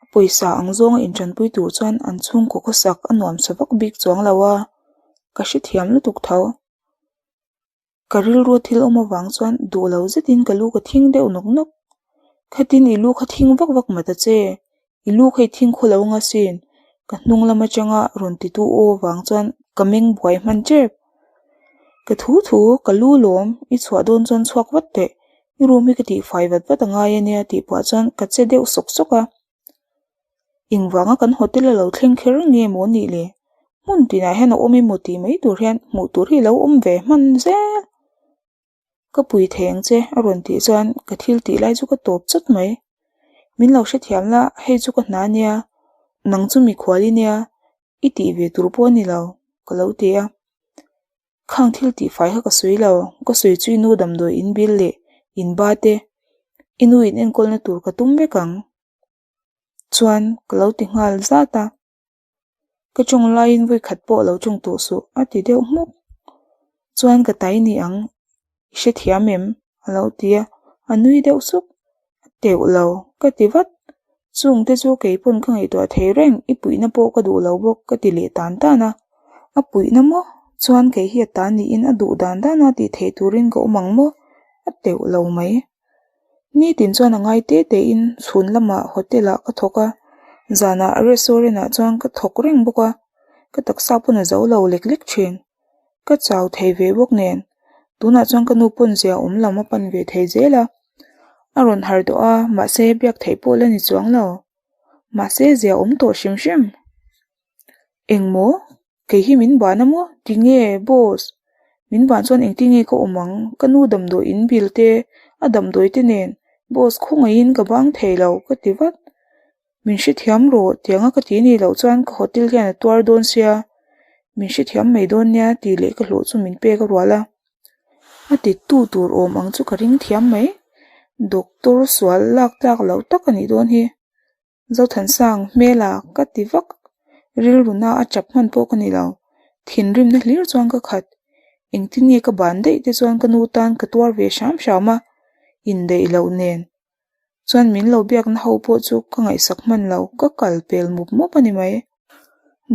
a pawisa ang zawnga intanpui tur chuan an chhungkaw khawsak a nuam sa vak bik chuang lo a, ka hrethiam lutuk tho. Ka rilru thil awm avang chuan duh lo zetin ka lu ka thing deuh nawk nawk. Khatin i lu kha thing vak vak mah ta che, i lu kha i thing khaw lo anga sin, ka hnung lam atanga rawn titu aw vang chuan ka meng buai hman tep. Ka thu thu, ka lu lawm, i chhuah dawn chuan chhuak vat teh, i room hi ka tihfai vat vat angai ania tih pah chuan ka che deuh sawk sawk a. Engvanga kan hotel a lo thleng kher nge maw nih le? Hmun tinah hian a awm emaw tih mai tur hian hmuh tur hi a lo awm ve hman zel. Ka pui thei ang che a rawn tih chuan ka thil tih lai chu ka tawp chawt mai. Min lo hrethiam la, hei chu ka hna nia, nang chu mikhual i nia, i tih ve tur pawh a ni lo ka lo ti a. Khang thil tih fai kha ka sawi lo, ka sawi chu i nu damdawi in bil leh in ba te, i nu in enkawlna tur ka tum vek ang. Chuan ka lo ti nghal zat a, ka tawng laiin vawi khat pawh lo tawng tawh suh a ti deuh hmuk. Chuan ka tai ni ang, i hrethiam em? a lo ti a, a nui deuh sup. A teuh lo, ka ti vat. Chung te chu kei pawn ka ngaihtuah thei reng, i puihna pawh ka duh lo bawk ka ti leh tan tan a. A puihna maw? Chuan kei hi a ta niin a duh dan dan a tih theih turin ka awm ang maw? A teuh lo mai. Nitin chuan a ngai te te in chhun lamah hotel ah ka thawk a, zanah restaurant ah chuan ka thawk reng bawk a, ka taksa pawn a zo lo lek lek thin. Ka chau thei ve bawk nen, tunah chuan ka nu pawn zia awm lam a pan ve thei zel a, a rawn harh tawh a, mahse biak theih pawh la ni chuang lo. Mahse zia awm tawh hrim hrim. Engmaw? Kei hi min ban a maw? Tinge boss? Min ban chuan engtin nge ka awm ang? Ka nu damdawi in bil te, a damdawi te nen boss khawngaihin ka bang thei lo ka ti vat. Min hrethiam rawh tianga ka ti nih loh chuan ka hotel hian a tuar dawn sia, min hrethiam mai dawn nia tih leh ka hlawh chu min pek a rual a. A ti tu tur awm ang chu ka ring thiam mai. Doctor sual lak tlak loh tak a nih dawn hi. Zothansang hmela ka ti vak rilru na a chap hman pawh ka ni lo. Thinrimna hlir chuan ka khat. Engtin nge ka ban daih te chuan ka nu tan ka tuar ve hram hram a, indaih loh nen. Chuan min lo biakna ho pawh chu ka ngaihsak hman lo, ka kal pel mup mup a ni mai.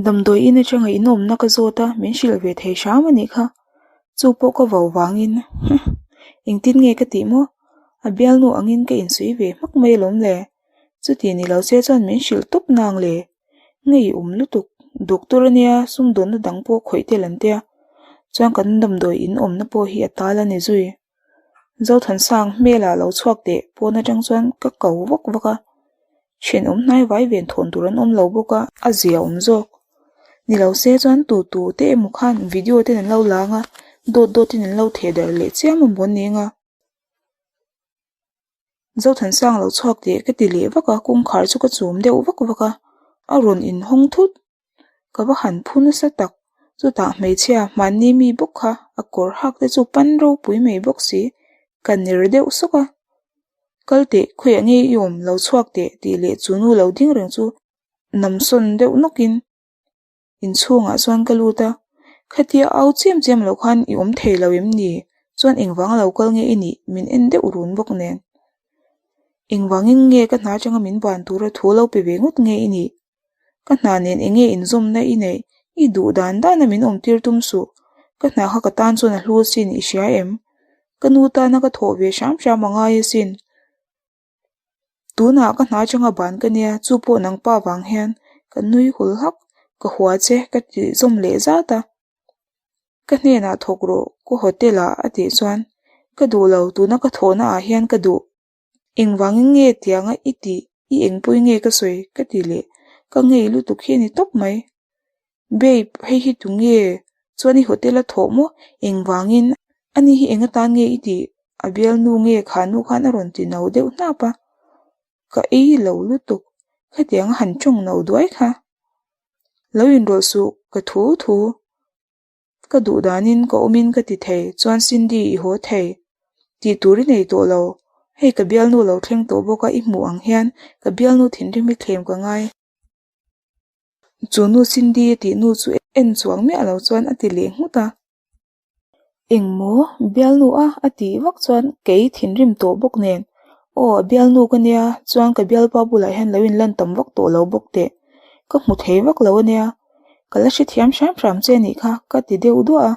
Damdawi in atanga inawmna ka zawt a, min hrilh ve thei hram a nih kha. Chu pawh ka vo vangin, huh, engtin nge ka tih maw? A bialnu angin ka insuih ve hmak mai alawm le. Chuti ni lo che chuan min hrilh tawp nang le. Ngei awm lutuk, doctor ania sumdawnna dang pawh khawih tel an tia. Chuan kan damdawi in awmna pawh hi a tal a ni zui. Zothansang hmelah lo chhuak teh pawn atang chuan ka ko vak vak a, thenawm hnai vai ven thawn tur an awm lo bawk a, a zia awm zawk. Ni lo se chuan tu tu te emaw khan video ten an lo lang a, dawt dawt in an lo theh darh leh chiam a maw ning a. Zothansang lo chhuak teh ka ti leh vak a, kawngkhar chu ka chum deuh vak vak a. A rawn inhawng thut. Ka va han phu nasa tak. Chutah hmeichhia hmanni mi bawk kha a kawr hak te chu pan ropui mai bawk si. Ka ner deuh sawk a. Kal teh, khawiah nge i awm lo chhuak teh tih leh chu nu lo ding reng chu namsawn deuh nawkin inchhungah chuan ka lut a. Khatia au chiam chiam loh khan i awm thei lo em ni? Chuan engvanga lo kal nge i nih? Min en deuh run bawk nen. Engvangin nge ka hna atanga min ban tura thu lo pe ve ngawt nge i nih? Ka hna nen eng nge inzawmna i neih? I duh dan dana min awm tir tum suh. Ka hna kha ka tan chuan a hlu asin i hria em? Ka nu tana ka thawh ve hram hram a ngai asin. Tunah ka hna atanga ban ka nia, chu pawh nang pa vang hian ka nui hul hak, ka hua che ka tih zawm leh zat a. Ka hnenah thawk rawh, ka hotel ah a tih chuan ka duh lo, tuna ka thawhna ah hian ka duh. Engvangin nge tianga i tih, i engpui nge ka sawi ka ti leh, ka ngei lutuk hi a ni tawp mai. Babe, hei hi tu nge? Chuan i hotel a thawh maw? Engvangin? Ani hi eng atan nge i tih? A bialnu nge kha nu khan a rawn ti no deuh hnap a. Ka ei lo lutuk, khatiang a han tawng no duai kha. Lo inrawlh suh, ka thu thu. Ka duh danin ka awmin ka ti thei, chuan Cindy i haw thei. Tih tur i nei tawh lo. Hei ka bialnu lo thleng tawh bawk a, i hmuh ang hian ka bialnu thinrim hi thlem ka ngai. Chu nu Cindy a tih nu chu en chuang miah lo chuan a ti leh nghut a. Engmaw bialnu a a tih vak chuan kei thinrim tawh bawk nen aw a bialnu ka nia chuan ka bialpa bulah hian lo inlan tam vak tawh lo bawk teh ka hmu thei vak lo a nia ka la hrethiam hram hram che anih kha ka ti deuh duah a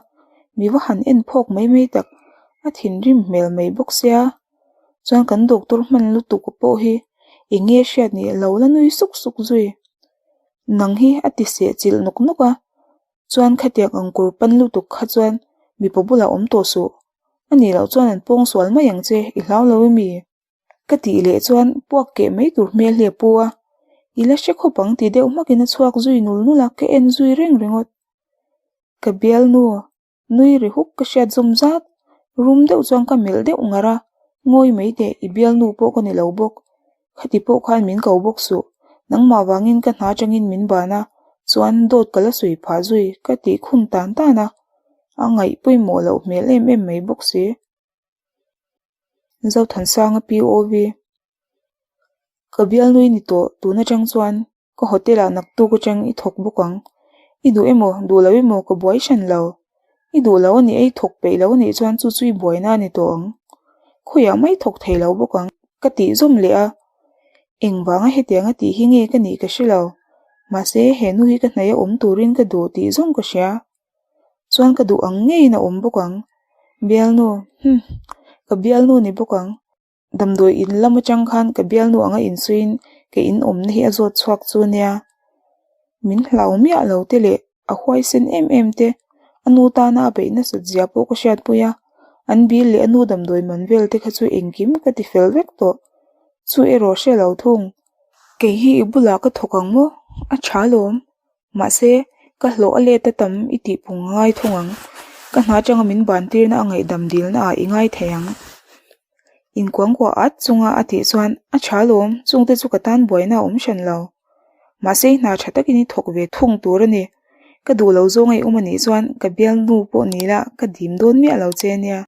mi va han en phawk mai mai tak a thinrim hmel mai bawk sia chuan kan doctor hman lutuk pawh hi eng nge hriat ni lo la nui suk suk zui nang hi a ti seh chilh nawk nawk a. Chuan khatiang ang kawr pan lutuk kha chuan mipa bulah awm tawh suh. A nih loh chuan an pawng sual mai ang che, i hlau lo emi? Ka tih leh chuan puak keh mai tur hmel hi a pu a. I la hre khawp ang ti deuh hmakin a chhuak zui nul nul a, ka en zui reng ringawt. Ka bialnu Nui ri huk ka hriat zawm zat, rum deuh chuan ka melh deuh ngar a, ngawi mai teh, i bialnu pawh ka ni lo bawk. Khati pawh khan min ko bawk suh, nangmah vangin ka hna atangin min ban a, chuan dawt ka la sawi phah zui ka tih khum tan tan a, a ngaih pawimawh loh hmel em em mai bawk si. Zothansanga POV Ka bialnu i ni tawh, tun atang chuan Ka hotel ah naktuk atang i thawk bawk ang. I duh emaw, duh lo emaw ka buai hran lo. I duh lo a nih ei thawk peih lo a nih chuan chu chu i buaina a ni tawh ang. Khawiah mai thawk thei lo bawk ang. Ka tih zawm leh a. Engvanga hetiang a tih hi nge ka nih ka hre lo. Mahse, he nu hi ka hnaih a awm turin ka duh tih zawng ka hria. Chuan ka duh ang ngeiin a awm bawk ang. Bialnu, hmm, ka bialnu ni bawk ang. Damdawi in lam atang khan ka bialnu anga insuiin ka in awmna hi a zawt chhuak chu nia. Min hlau miah lo te leh a huaisen em em te, a nu tana a beih nasat zia pawh ka hriatpui a, an bil leh a nu damdawi man vel te kha chu engkim ka ti fel vek tawh. Chu erawh hre lo thung. Kei hi i bulah ka thawk ang maw? A tha lawm. Mahse, ka hlawh a let a tam i tih pung a ngai thung ang. Ka hna atanga min ban tirna a ngaihdam dilna ah i ngai thei ang. Inkuangkuah at chunga a tih chuan, A tha lawm, chungte chu ka tan buaina a awm hran lo. Mahse, i hna tha takin i thawk ve thung tur a ni. Ka duh lo zawng a i awm a nih chuan ka bialnu pawh ni la, ka dim dawn miah lo che nia.